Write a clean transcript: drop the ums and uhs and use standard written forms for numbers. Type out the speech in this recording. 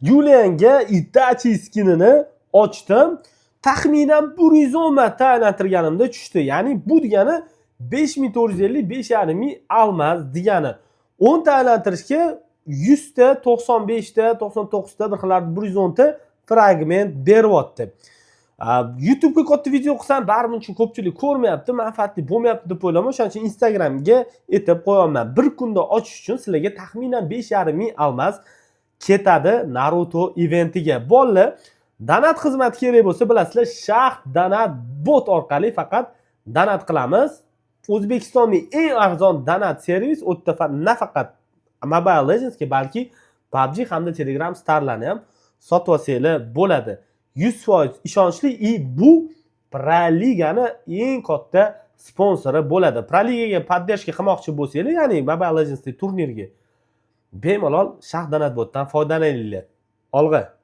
Yulianga Itachi skinini ochdim. Taxminan 110 marta aylantirganimda tushdi. Ya'ni bu degani 5450, 5,5 ming алмаз degani. 10 ta aylantirishga 100 ta, 95 ta, 99 ta, bir xillarda 110 ta fragment beryapti. YouTube'ga katta video qilsam, baribir uchun ko'pchilik ko'rmayapti, manfaatli bo'lmayapti deb o'ylayman. O'shaning uchun Instagramga aytib qo'yapman. Bir kunda ochish uchun sizlarga taxminan 5,5 ming алмаз ketadi Naruto eventiga. Bolalar, donat xizmati kerak bo'lsa, bilasizlar, Shaxt Donat bot orqali faqat donat qilamiz. O'zbekistonning eng arzon donat servis. U yerda nafaqat Mobile Legendsga, balki PUBG hamda Telegram Starlarni ham sotib olsanglar bo'ladi. 100% ishonchli и bu Proligani eng katta sponsori bo'ladi. Proligaga поддержка qilmoqchi bo'lsanglar, ya'ni Mobile Legendsdagi turnirga, bemalol Shaxt Donat botdan foydalaninglar. Olg'a!